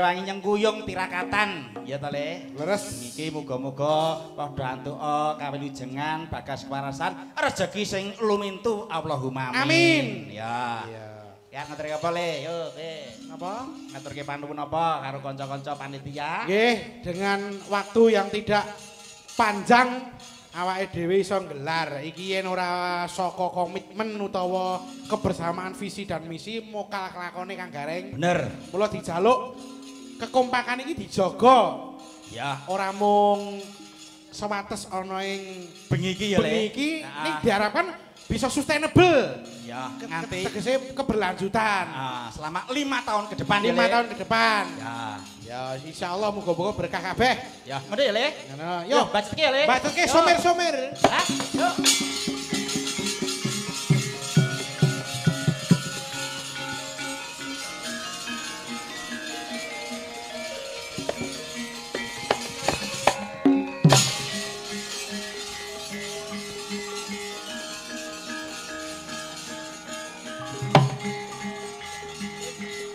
Wangi nyengkuyung tirakatan ya to Le. Leres. Iki muga-muga padha antuka kawilujengan bagas kewarasan rejeki sing lumintu Allahumma amin. Amin. Ya. Iya. Ya ngaturke apa Le? Yo kowe. Napa? Ngaturke panuwun apa karo kanca-kanca panitia? Nggih, dengan waktu yang tidak panjang awake dhewe iso nggelar. Iki yen ora saka komitmen utawa kebersamaan visi dan misi mokal kelakone Kang Gareng. Bener. Mula dijaluk kekompakan iki dijaga. Ya, ora mung sewates ana ing bengi iki ya Le. Bengi iki ning diharapkan bisa sustainable. Ya, nganti tegese keberlanjutan. Selama 5 tahun ke depan ya, 5 tahun ke depan. Ya. Ya, insyaallah muga-muga berkah kabeh. Ya, ngono ya Le. Ngono. Yo, bacetke ya Le. Bacetke somer-somer. Hah? Yo.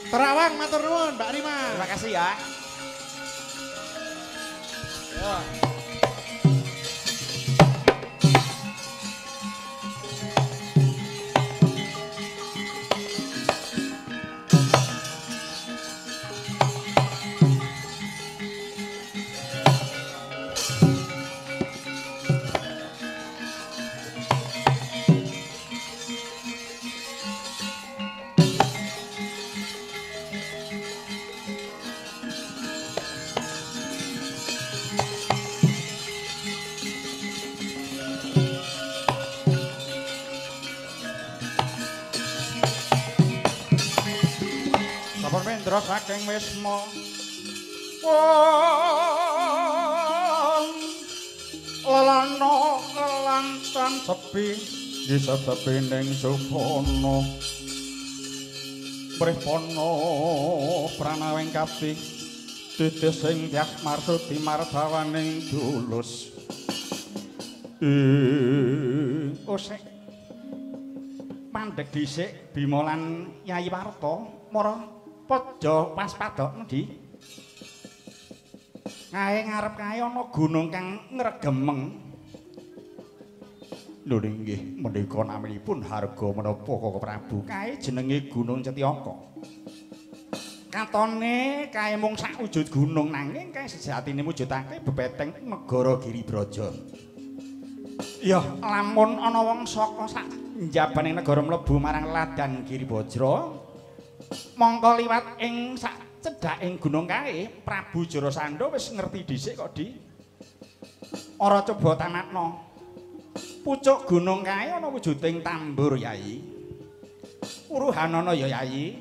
Terawang matur nuwun Mbak Rima. Terima kasih ya. Yo. Mendra saking wisma lelana kelantan sepi ngisep sepining supana pripana pranawing kapti titis sing tyas marsudi marbawaning julus osek mandeg dhisik Bima lan Yayi Warta mara Pojo pas padok endi? Kae ngarep kae ana gunung kang ngregemeng. Lho inggih menika naminipun harga menapa Koko Prabu? Kae jenenge Gunung Cetiyaka. Katone kae mung sakwujud gunung nanging kae sejatine mujudake bebeteng negara Giribraja. Ya, lamun ana wong saka sak njabaning negara mlebu marang Ladan Giribajra, mongko liwat ing sak cedhaking gunung kae Prabu Jarasandha wis ngerti dhisik kok Di. Ora coba tamakno. Pucuk gunung kae ana wujuding tambur Yai. Uruhanana ya Yai.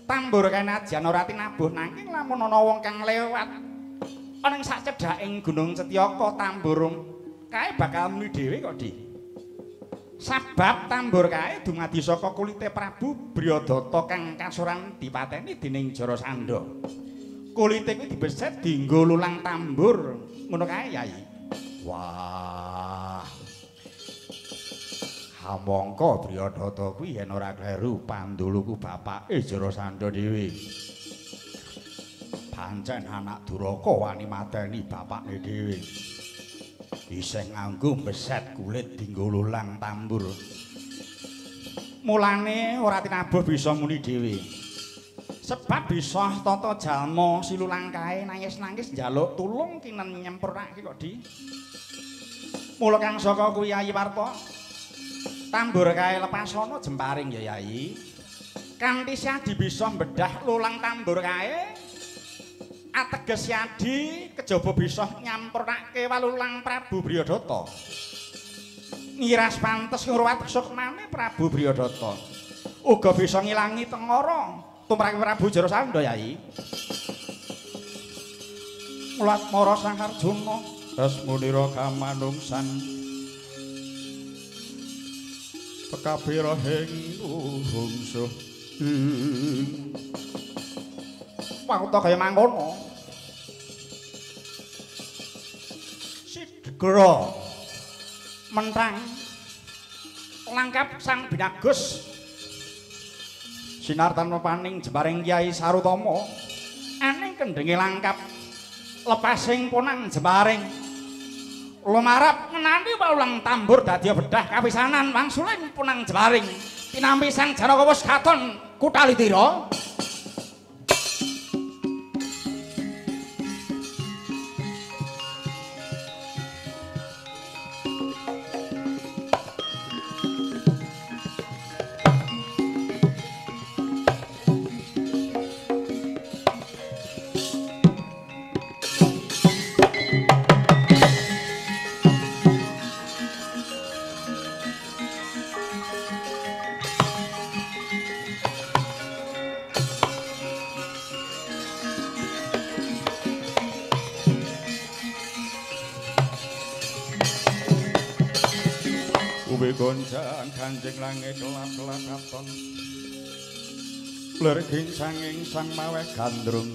Tambur kae najan ora tinabuh nanging lamun ana wong kang lewat ana ing sak cedhaking gunung Cetiyaka tambur kae bakal muni dhewe kok Di. Sabab tambur kae dumadi saka kulite Prabu Briyadata kang kasuran dipateni dening Jarasandha. Kulite kuwi dibeset dienggo lulang tambur, ngono kae Yai. Wah. Hamangka Briyadata kuwi yen ora kleru panduluku bapake Jarasandha dhewe. Pancen anak duraka wani mateni bapakne dhewe. Isih nganggo beset kulit dienggo lulang tambur. Mulane ora tinabuh bisa muni dhewe. Sebab bisa tata jalma silulang kae nangis-nangis njaluk tulung kinen nyempurnake kok Di. Mula kang saka kuwi Yayi Warta, tambur kae lepasana jemparing ya Yayi. Kanthi Syadi bisa mbedah lulang tambur kae. Ateges Yadi kejaba bisa nyampurnake walulang Prabu Briyadata. Ngiras pantes ngruwat sukmane Prabu Briyadata. Uga bisa ngilangi tengara tumrap Prabu Jarasandha Yai. Mulat mara Sang Arjuna resmunira kamanungsan pekabirahing bungsuh. Wanguta kaya mangkono. Sidegara mentang langkap Sang Binagus sinartan mepaning jemparing Kyai Sarutama. Aning kendenge langkap lepasing ponang jemaring lumarap ngenani waulang tambur dadi bedah kapisanan wangsuling ponang jemaring tinampi Sang Janaka wis katon kutalitira. Goncang kanjeng langit kelap-kelap katon ler gingsanging sang maweh gandrung.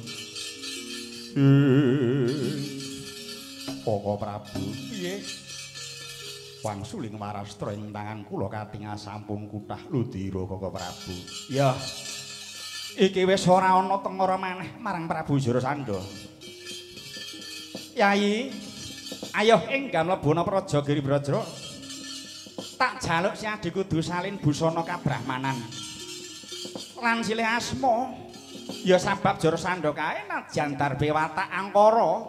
Koko Prabu piye wangsuling warastra ing tangan kula katingal sampun kuthah ludira Koko Prabu. Ya iki wis ora ana tengara maneh marang Prabu Jarasandha. Yai ayo enggah mlebuna praja Giribraja. Tak jaluk si adi kudu salin busana kabrahmanan lan silih asma ya sabab Jarasandha kae najan darbe watak angkara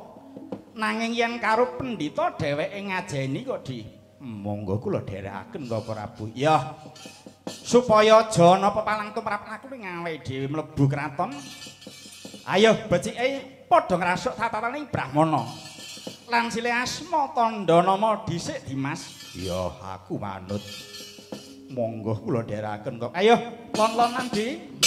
nanging yen karo pendhita dheweke ngajeni kok di monggo kula dherekaken Bapak Prabu. Ya supaya aja ana pepalang tumrap aku ngawake dhewe mlebu kraton. Ayo becike padha ngrasuk tataraning brahmana lan silih asma tandha nama dhisik Dimas. Ya aku manut. Monggo kula dherekaken kok. Ayo lon-lonan di.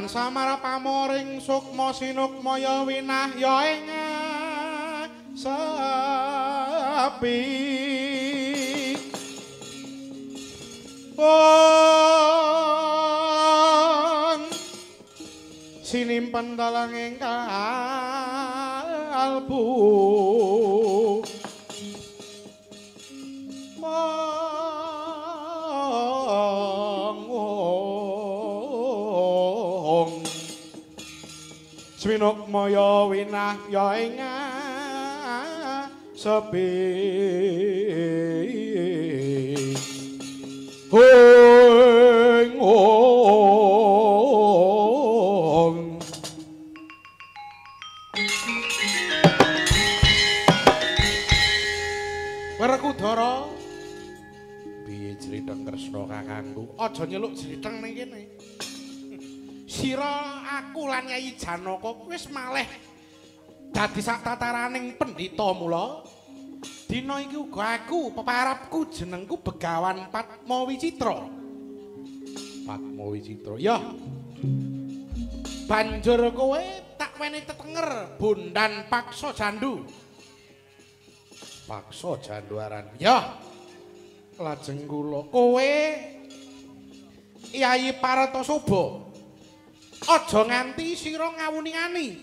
Samara pamoring sukma sinukmaya winahya ing sepi. Om sinimpen dalanging kalbu. Swinukmaya winahya ing sepi. Ong ong. Werkudara piye jlitheng Kresna kakangku? Aja nyeluk jlitheng ning kene. Sira aku lan Yai Janaka wis malih dadi sak tataraning pendhita mula. Dina iki uga aku peparapku jenengku Begawan Padma Wicitra. Padma Wicitra. Ya. Banjur kowe tak weni tetenger bondan paksa jandu. Paksa jandu aran. Ya. Lajeng kula kowe Yai Paratasoba. Aja nganti sira ngawuningani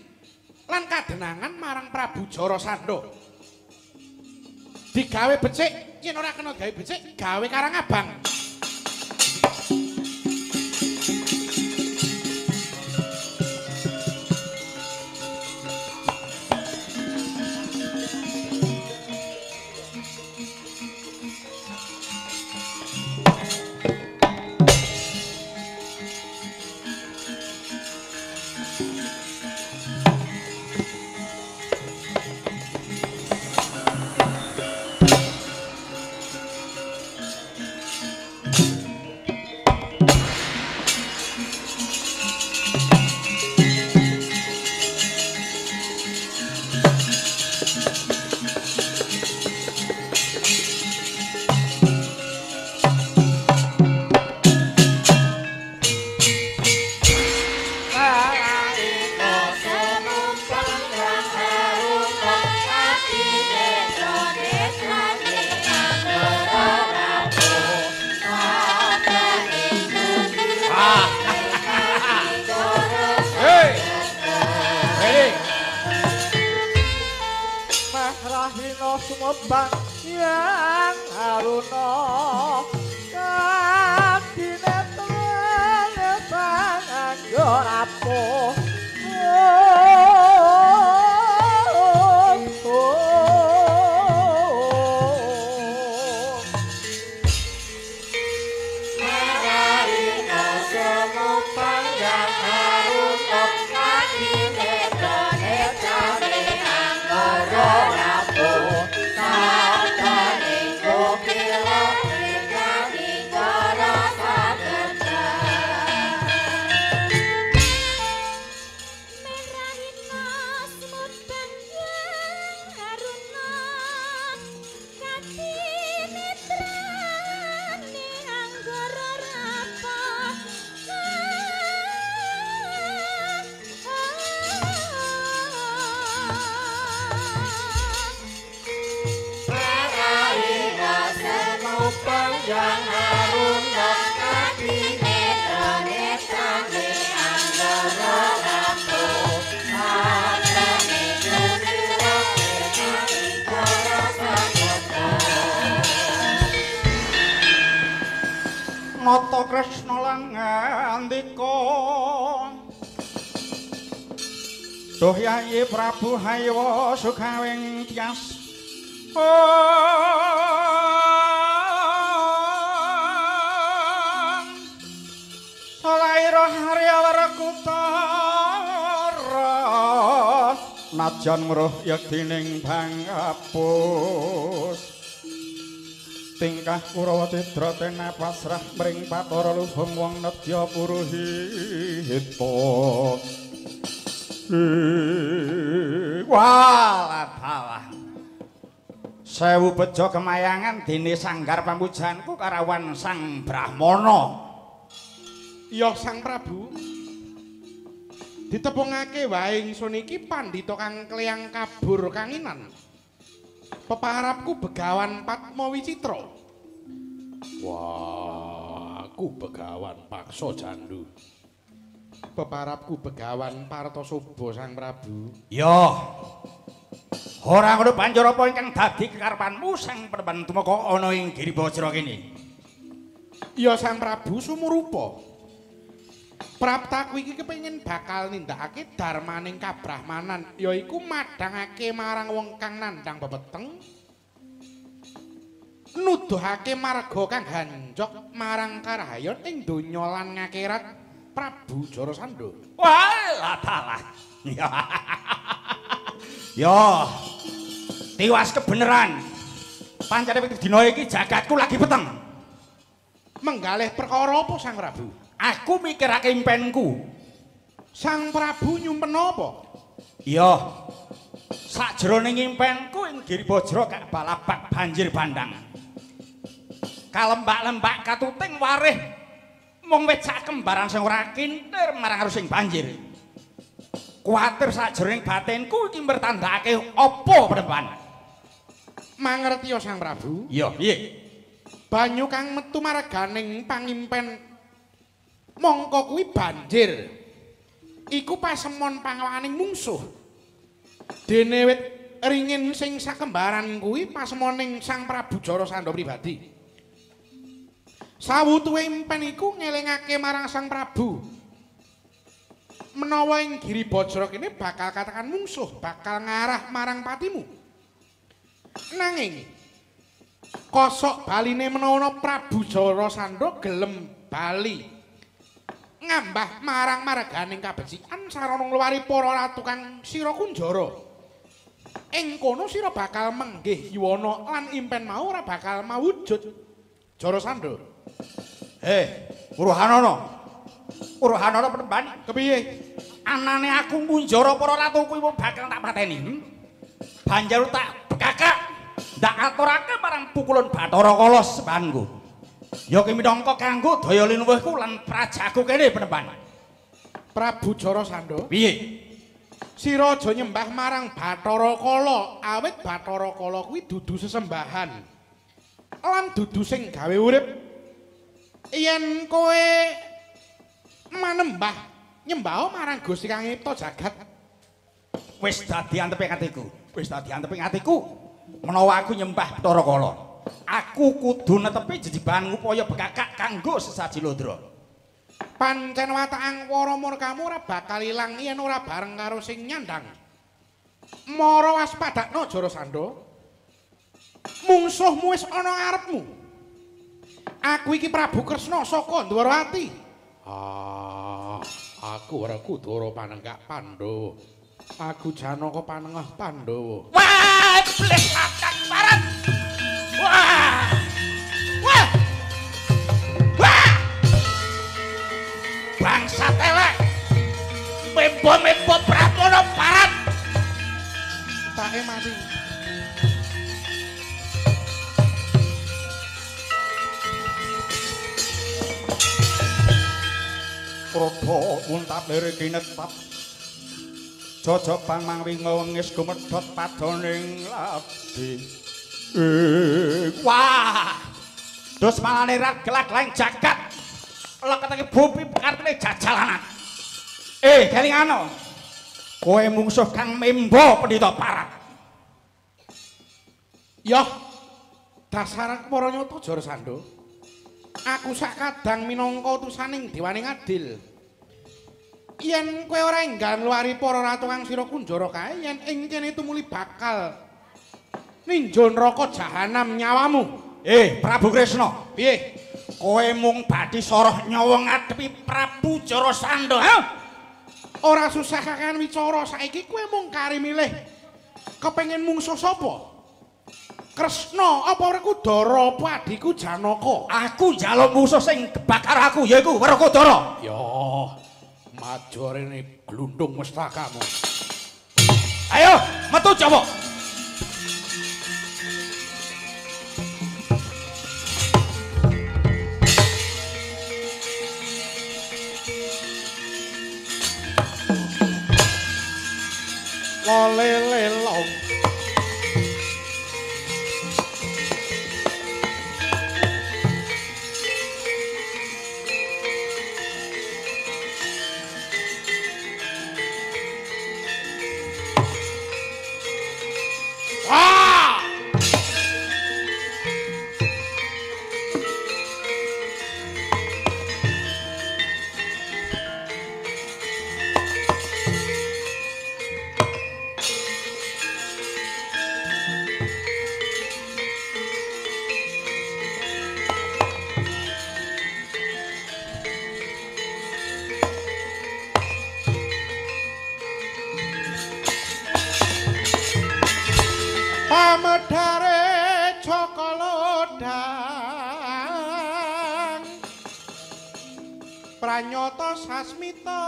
lan kadenangan marang Prabu Jarasandha. Digawe becik, yen ora kena gawe becik, gawe karang abang. Merahina sumebang yang Aruna kadinetrane panganggara rapuh. Nata Kresna lan ngandika, duh Yayi Prabu Haywa sukawing tias. Salaira Harya Werkutara najan weruh yektining bangapus. Tingkah Kurawa cidra tena pasrah mring Bathara Luhung wong nedya puruhita. Walah dalah. Sewu bejo kemayangan dene sanggar pamujanku karawan Sang Brahmana. Ya Sang Prabu. Ditepungake wae ingsun iki pandhita kang kleyang kabur kanginan. Peparapku Begawan Padma Wicitra. Wah, aku Begawan Paksa Jandu. Peparapku Begawan Partosoba Sang Prabu. Ya. Ora ngono banjur apa ingkang dadi kekarepanmu Sang Peremban tumeka ana ing Giribajra kene? Ya Sang Prabu sumurupa. Praptaku iki kepengin bakal nindakake dharmaning kabrahmanan, yaiku madhangake marang wong kang nandhang pepeteng, nuduhake marga kang hanjok marang karahayon ing donya lan ngakhirat Prabu Jarasandha. Wah, dalah. Ya. Tiwas kebeneran. Pancene dina iki jagatku lagi peteng. Menggalih perkara apa Sang Prabu? Aku mikirake impenku. Sang Prabu nyumpen apa? Iya. Sajroning impenku ing Giribajra kabalabak banjir bandang. Kalembak-lembak katuting warih mung wit sak kembaran sing ora kintir marang arusing banjir. Kuwatir sajroning batinku iki mertandakake apa penemban? Mangertiya Sang Prabu? Iya, piye? Banyu kang metu marganing pangimpen mongko kuwi banjir. Iku pasemon pangawakaning mungsuh. Dene wit ringin sing sakembaran kuwi pasemoning Sang Prabu Jarasandha pribadi. Sawutuhe impen iku ngelingake marang Sang Prabu menawa ing Giribajra kene bakal katakan mungsuh, bakal ngarah marang patimu. Nanging kosok baline menawa Prabu Jarasandha gelem bali ngambah marang marganing kabecikan sarana ngluwari para ratu kang sira kunjara. Ing kono sira bakal menggih yuwana lan impen mau ora bakal mawujud. Jarasandha. Heh, Uruhanana. Uruhanana penemban. Kepiye? Anane aku ngunjara para ratu kuwi bakal tak pateni. Banjur tak bekakak ndak aturake marang pukulun Bathara Kala sembahanku. Ya ki minangka kanggo daya linuwihku lan prajaku kene penemban. Prabu Jarasandha. Piye? Sira aja nyembah marang Bathara Kala, awit Bathara Kala kuwi dudu sesembahan. Lan dudu sing gawe urip. Yen kowe manembah nyembah marang Gusti kang nyipta jagat. Wis dadi anteping atiku. Wis dadi anteping atiku. Menawa aku nyembah Bathara Kala, aku kudu netepi jejibahan ngupaya bekakak kanggo sesaji lodra. Pancen watak angwara murkamu ora bakal ilang yen ora bareng karo sing nyandang. Mara waspadakno Jarasandha. Mungsuhmu wis ana ngarepmu. Aku iki Prabu Kresna saka Ndwarawati. Ah, aku Werkudara panenggak Pandhawa. Aku Janaka panengah Pandhawa. Wah, bleh latak parat. Wah. Wah. Wah. Bangsa telek. Membo-membo Pramana parat. Take mati. Prada muntap lire kinetap. Jajabang mangwinga wengis gumedhot padoning labi. Wah. Dosmalane raglaglaing jagat. Leketake bumi kartene jajalanan. Kelingano. Kowe mungsuh kang membo pendhita parat. Yoh. Dasar para nyata Jarasandha. Aku sakadang minangka utusaning dewaning adil. Yen kowe ora enggal ngluwari para ratu kang sira kunjara kae, yen ing kene tumuli bakal ninjo neraka jahanam nyawamu. Prabu Kresna, piye? Kowe mung badhe soroh nyawa ngadepi Prabu Jarasandha, ha? Ora susah kakean wicara saiki kowe mung kari milih kepengin mungsuh sapa? Kresna apa Werkudara apa adhiku Janaka? Aku njaluk mungsuh sing kebakar aku yaiku Werkudara. Ya, maju rene glundung mestakamu. Ayo, metu Jawa. Lolelelong. Ah! Pamedare Cakalodang pranyata sasmita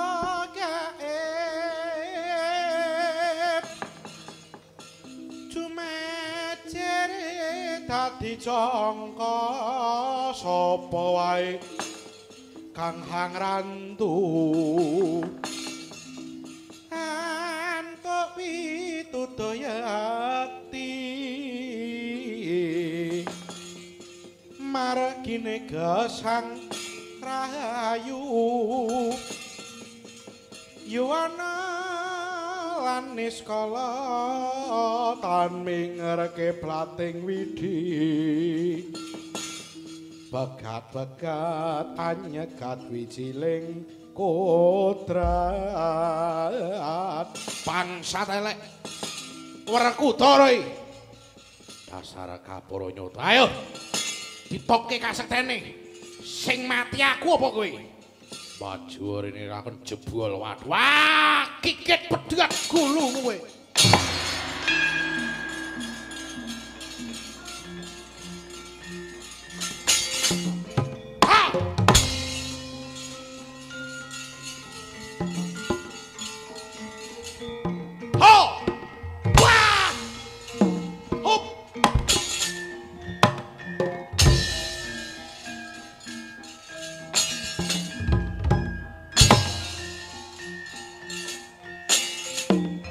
gaib jumejere dadi jangka sapa wae kang hang rantu antuk pitudayakti margine gesang rahayu yuwana lan niskala tan mingerke plating widhi begat-begat anyegat wijiling kodrat bangsat elek Werkudara iki dasar kapara nyata. Ayo ditokke kasektene. Sing mati aku apa kowe? Maju rene lakon jebol waduh. Wah, kikit pedhak gulu kowe. Ha! Ho! Wah! Hup!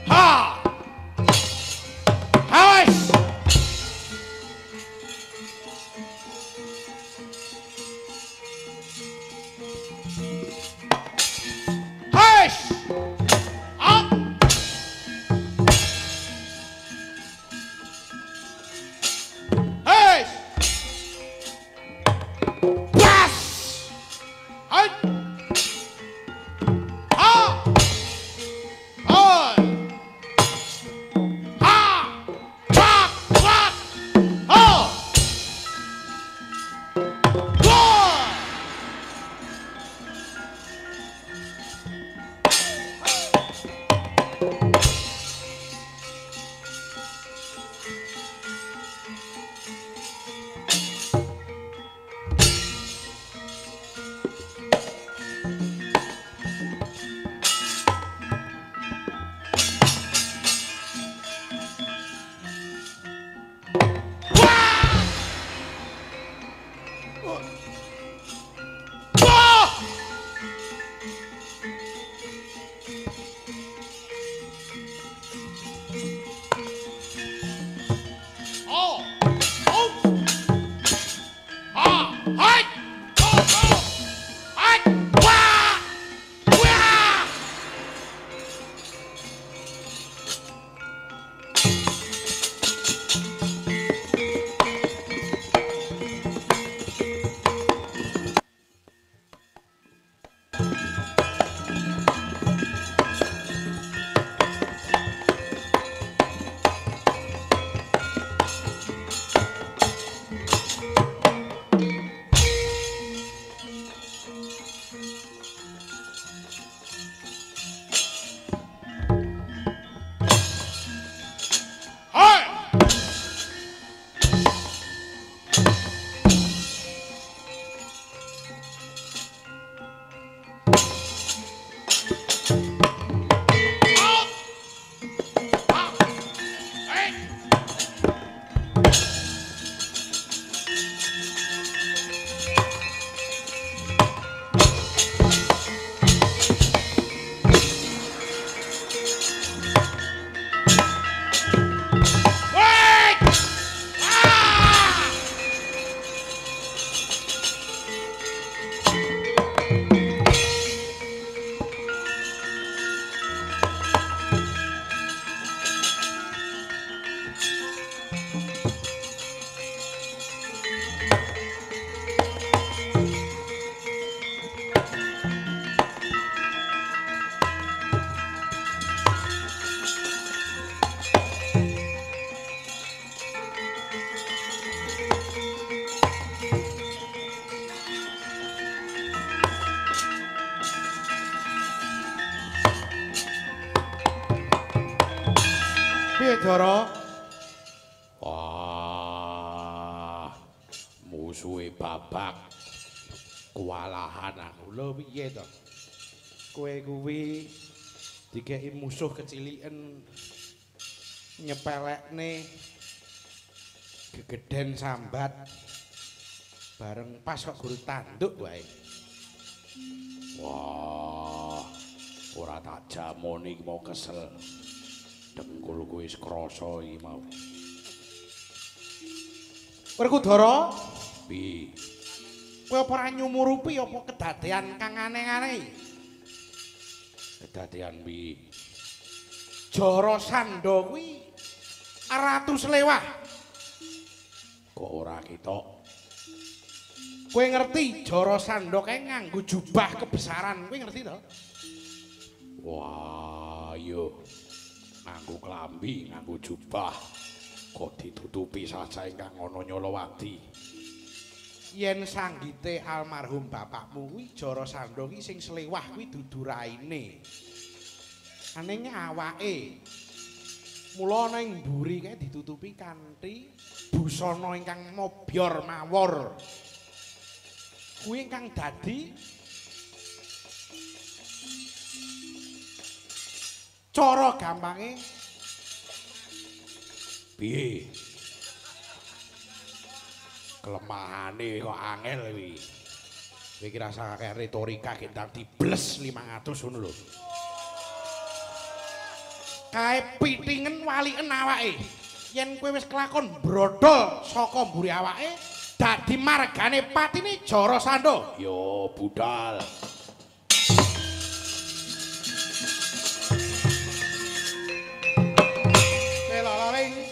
Ha! Dara? Wah, musuhe babak kewalahan aku. Lho piye to? Kowe kuwi dikeki musuh keciliken nyepelekne gegeden sambat bareng pas kok guru tanduk wae. Wah, ora tak jamoni iki mau kesel. Dengkulku wis krasa iki mau. Werkudara, piye? Kowe apa ora nyumurupi apa kedadean kang aneh-aneh? Kedadean piye? Jarasandha kuwi ratu selewah. Kok ora ketok? Kowe ngerti Jarasandha kae nganggo jubah kebesaran, kowe ngerti to? Wah, yo. Nganggo klambi, nganggo jubah. Kok ditutupi saja ingkang ana Nyolowadi. Yen sanggite almarhum bapakmu kuwi Jarasandha kuwi sing selewah kuwi dudu raine. Aning awake. Mula ana ing mburi kae ditutupi kanthi busana ingkang mobyor mawur. Kuwi ingkang dadi cara gampange piye? Kelemahane kok angel kuwi. Kowe iki rasa akeh retorika gendang dibles 500 ngono lho. Kae pitingen waliken awake. Yen kowe wis kelakon brodol saka mburi awake, dadi margane patine Jarasandha. Yo budal. Kelalaling.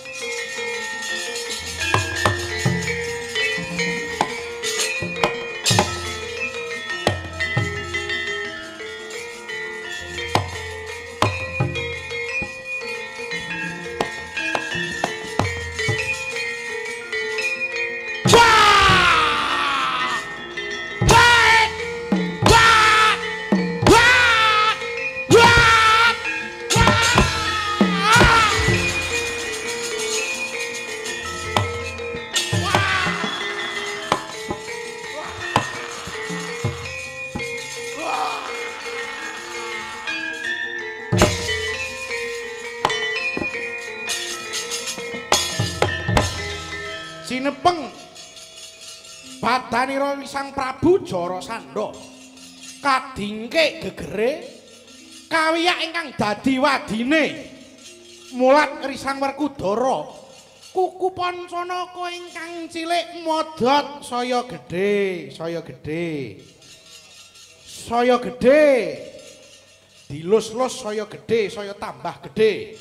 Sinepeng badanira Sang Prabu Jarasandha kadingke gegere kawiyak ingkang dadi wadine mulat Risang Werkudara kuku Pancanaka ingkang cilik modhot saya gedhe saya gedhe saya gedhe dilus-lus saya gedhe saya tambah gedhe.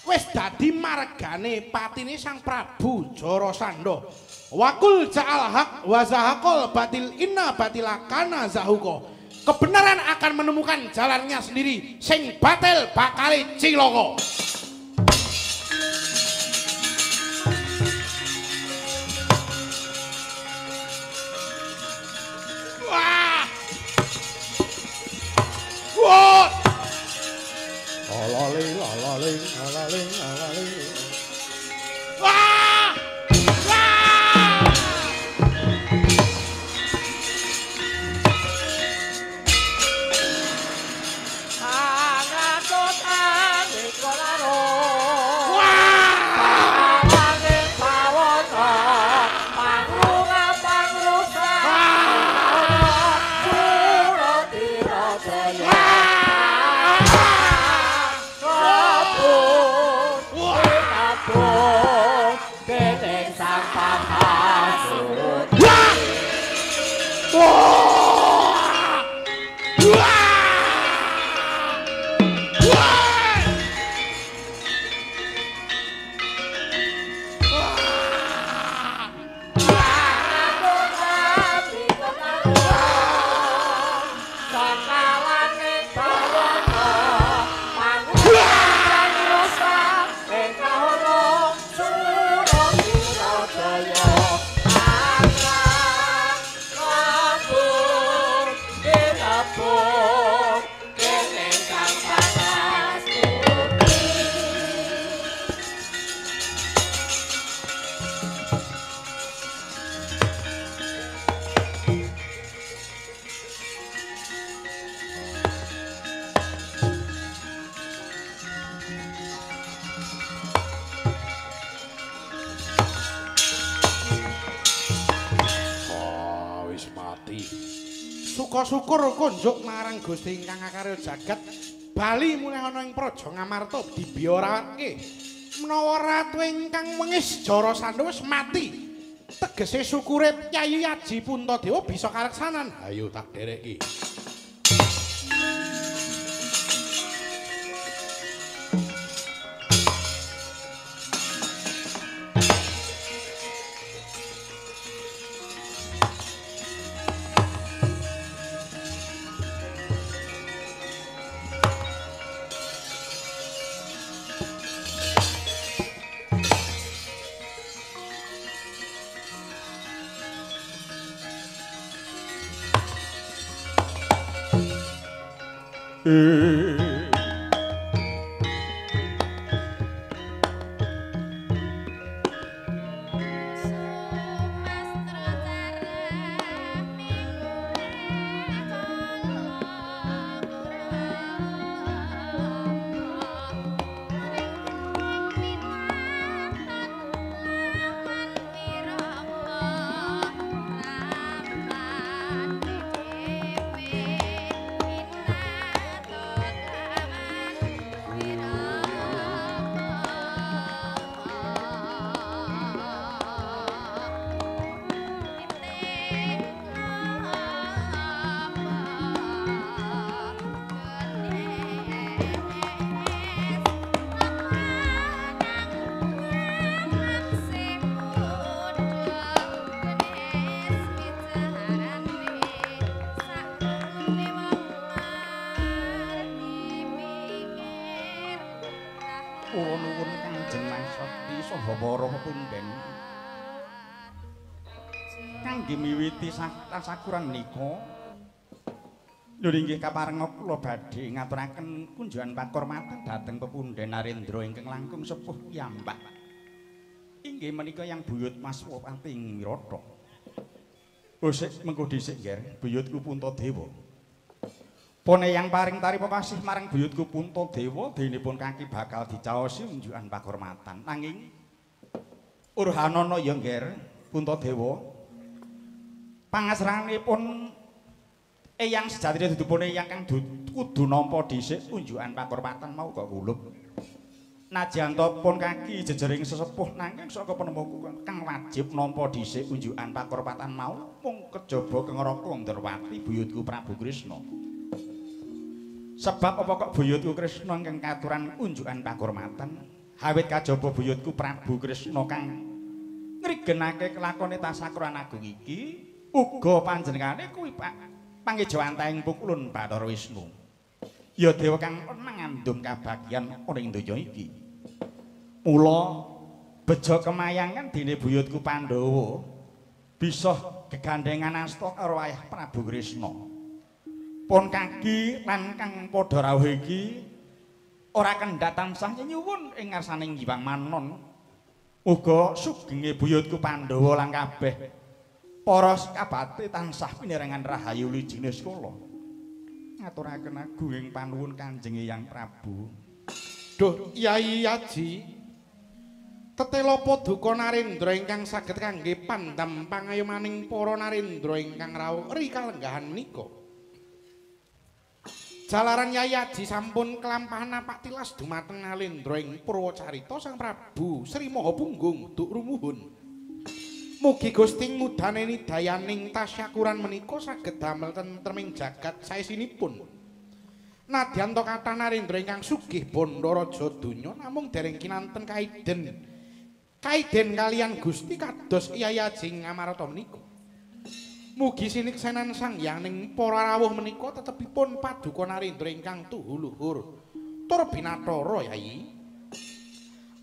Wis dadi margane patine Sang Prabu Jarasandha. Wakul ja'al haq wa zahaqal batil inna batila kana zahuqa. Kebenaran akan menemukan jalannya sendiri, sing batil bakale cilaka. Wah! Wah! Lalali lalali lalali lalali. Wah! Wah! Angatut anika laro. Wah! Angin pawana pangrunga pangrusa. Suratira jaya. Wah! Suka syukur kunjuk marang Gusti ingkang akarya jagat bali mulih ana ing Praja Ngamarta dibiyorawake. Menawa ratu ingkang wengis Jarasandha wis mati. Tegese syukure Kyai Aji Puntadewa bisa kaleksanan. Ayo tak dereki. Kangge miwiti tasakuran nika lho inggih kaparenga kula badhe ngaturaken kunjungan pakurmatan dhateng pepundhen Narendra ingkang langkung sepuh piyambak. Inggih menika yang buyut Mas Wopati ing Wirata. Oh sik mengko dhisik Nger, buyutku Puntadewa. Pone yang paring tarima kasih marang buyutku Puntadewa denipun kaki bakal dicaosi unjukan pakurmatan. Nanging urhanana ya Nger Puntadewa, pangasranipun eyang sejatine dudupun eyang kang kudu nampa dhisik unjukan pakurmatan mau kok kulup. Najan pun kaki jejering sesepuh nanging saka penemuku kang wajib nampa dhisik unjukan pakurmatan mau mung kejaba kengraka Ndrawati buyutku Prabu Kresna. Sebab apa kok buyutku Kresna ingkang katuran unjukan pakurmatan awit kajaba buyutku Prabu Kresna kang ngrigenake kelakone tasakuran agung iki uga panjenengane kuwi pangejawantahing pukulun Bathara Wisnu. Ya dewa kang ngandum kabagyan ana ing donya iki. Mula beja kemayangan dene buyutku Pandhawa bisa gegandengan asta karo ayah Prabu Kresna. Pun kaki lan kang padha rawuh iki ora kendhat tansah nyuwun ing ngarsaning Hyang Manon. Uga sugenge buyutku Pandhawa lan kabeh para sekabate tansah pinirengan rahayu wijine sekala. Ngaturaken agunging panuwun Kanjeng Hyang Prabu. Duh Yai Aji, tetela paduka Narendra ingkang saged kangge pandam pangayomaning para narendra ingkang rawuh ri kalenggahan menika. Jalaran Yai Aji sampun kelampahan napak tilas dumateng Nalendra ing Purwacarita Sang Prabu Sri Maha Punggung duk rumuhun. Mugi Gusti ngudaneni dayaning tasyakuran menika saged damel tentreming jagat saesinipun. Nadyan ta kathah narendra ingkang sugih bandha raja donya namung dereng kinanten kaiden. Kaiden kalian Gusti kados Kyai Aji Ngamarta menika. Mugi siniksenan Sang Hyang para rawuh menika tetepipun paduka narendra ingkang tuhu luhur tur binathara Yai.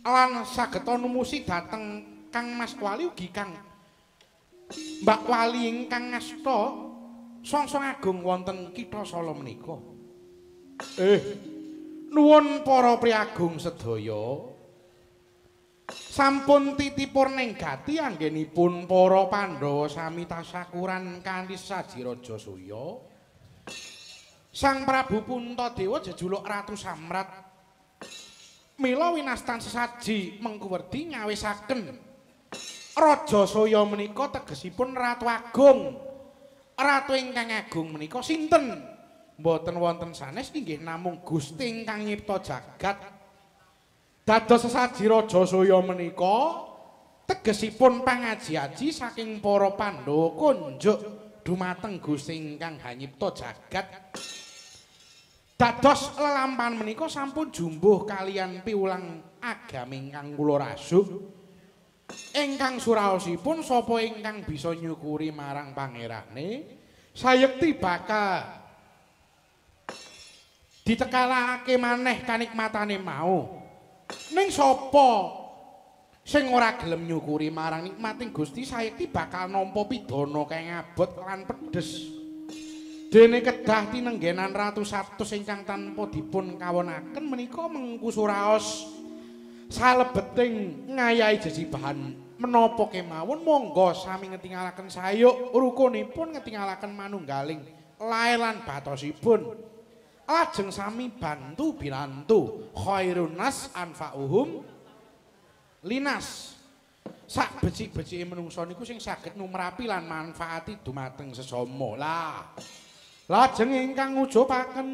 Lan saged numusi dhateng Kang Mas Wali ugi Kang Mbak Wali ingkang ngasta songsong agung wonten kitha Sala menika. Nuwun para priagung sedaya. Sampun titipur ning gati anggenipun para Pandhawa sami tasakuran kanthi saji raja suya. Sang Prabu Puntadewa jejuluk Ratu Samrat. Mila winastan sesaji mengkuwerdi nyawisaken Raja Saya menika tegesipun Ratu Agung. Ratu ingkang agung menika sinten? Mboten wonten sanes inggih namung Gusti ingkang nyipta jagat. Dados sesaji Rajasuya menika tegesipun pangaji-aji saking para Pandhawa kunjuk dumateng Gusti ingkang hanyipta jagat. Dados lelampahan menika sampun jumbuh kaliyan piwulang agami ingkang kula rasuk. Ingkang suraosipun sapa ingkang bisa nyukuri marang pangerane sayekti bakal ditekalake maneh kanikmatane mau. Ning sapa sing ora gelem nyukuri marang nikmating Gusti sayekti bakal nampa pidana kang abot lan pedes. Dene kedah tinenggenan ratu satus ingkang tanpa dipun kawonaken menika mengku suraos salebeting ngayahi jejibahan menapa kemawon monggo sami ngetingalaken sayuk rukunipun ngetingalaken manunggaling lae lan batosipun. Lajeng sami bantu binantu khairun nas anfa'uhum linas. Sak becik-becike menungsa niku sing saged numrapi lan manfaati dumateng sesama. Lah lajeng ingkang ngujupaken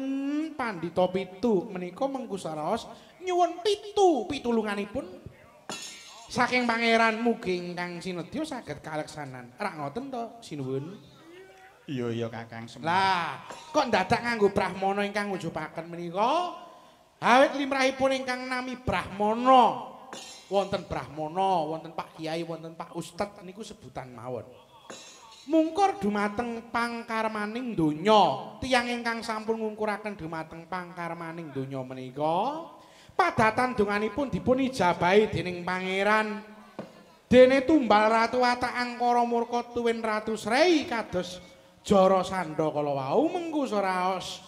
pandhita pitu menika mengku saraos nyuwun pitu pitulunganipun saking pangeran mugi ingkang sinedya saged kaleksanan. Rak ngoten to sinuwun? Iya iya Kakang Semar. Lah kok ndadak nganggo brahmana ingkang ngujupaken menika? Awit limrahipun ingkang nami brahmana. Wonten brahmana, wonten Pak Kiai, wonten Pak Ustad niku sebutan mawon. Mungkur dumateng pangkarmaning donya. Tiyang ingkang sampun ngungkuraken dumateng pangkarmaning donya menika padatan donganipun dipun ijabahi dening pangeran. Dene tumbal ratu watak angkara murka tuwin ratu Srei kados Jarasandha kala wau mengku suraos.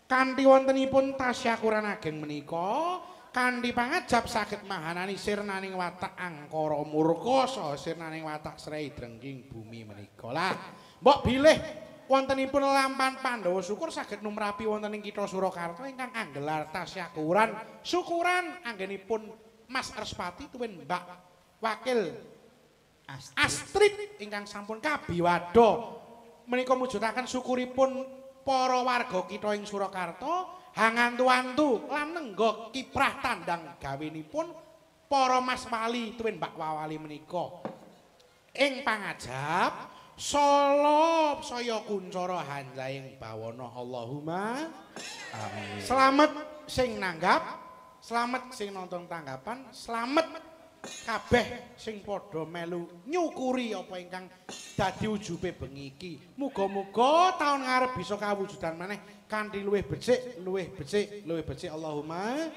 Kanthi wontenipun tasyakuran ageng menika kanthi pangajap saged mahanani sirnaning watak angkara murka saha sirnaning watak Srei drengking bumi menika. Lah mbok bilih wontenipun lelampahan Pandhawa syukur saged numrapi wonten ing kitha Surakarta ingkang anggelar tasyakuran syukuran anggenipun Mas Respati tuwin Mbak Wakil Astrid ingkang sampun kabiwada menika mujudaken syukuripun para warga kitha ing Surakarta hangantu-antu lan nengga kiprah tandang gawenipun para Mas Wali tuwin Mbak Wawali menika. Ing pangajap sala saya kuncara hanjaing bawana Allahumma amin. Slamet sing nanggap, slamet sing nonton tanggapan, slamet kabeh sing padha melu nyukuri apa ingkang dadi ujube bengi iki. Muga-muga taun ngarep bisa kawujudan maneh kanthi luwih becik, luwih becik, luwih becik Allahumma.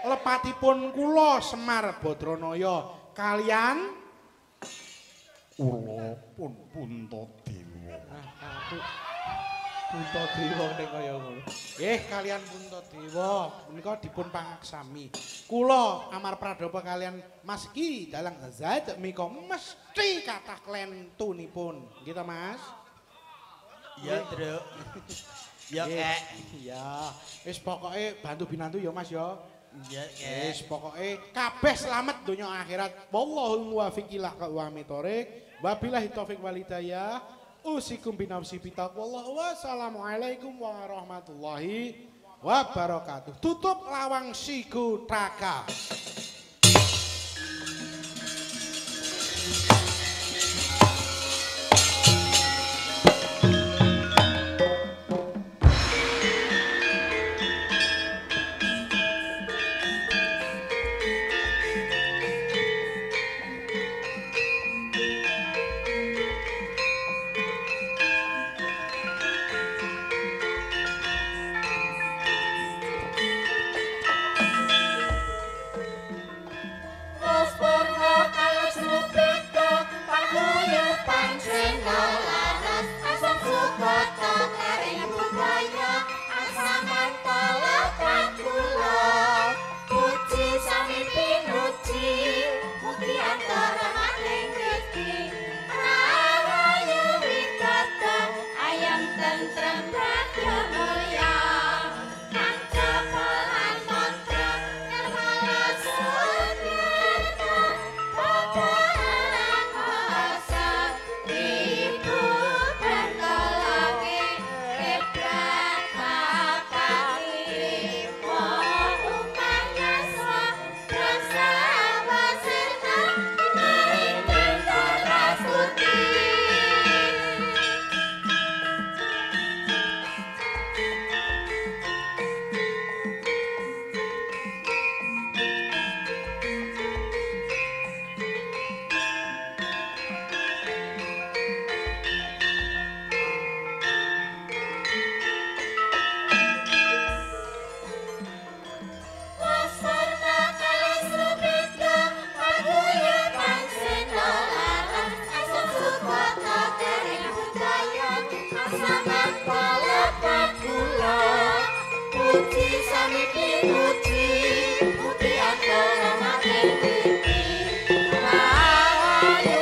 Lepatipun kula Semar Badranaya kalian kula pun Puntadewa. Puntadewa ning kaya ngono. Nggih, kalian Puntadewa menika dipun pangaksami. Kula Amar Pradapa kalian Mas Ki Dalang Zaid mika mesti kathah klentunipun. Nggih ta, Mas? Iya, Truk. Ya, Kek. Iya. Wis pokoke bantu binantu ya, Mas ya. Iya, Kek. Wis pokoke kabeh slamet donya akhirat. Wallahul muwaffiq ila aqwamit thoriq. Wabillahi taufik wal hidayah. Usikum binafsi bitaqwallah. Wassalamualaikum warahmatullahi wabarakatuh. Tutup lawang siku traka. ayu.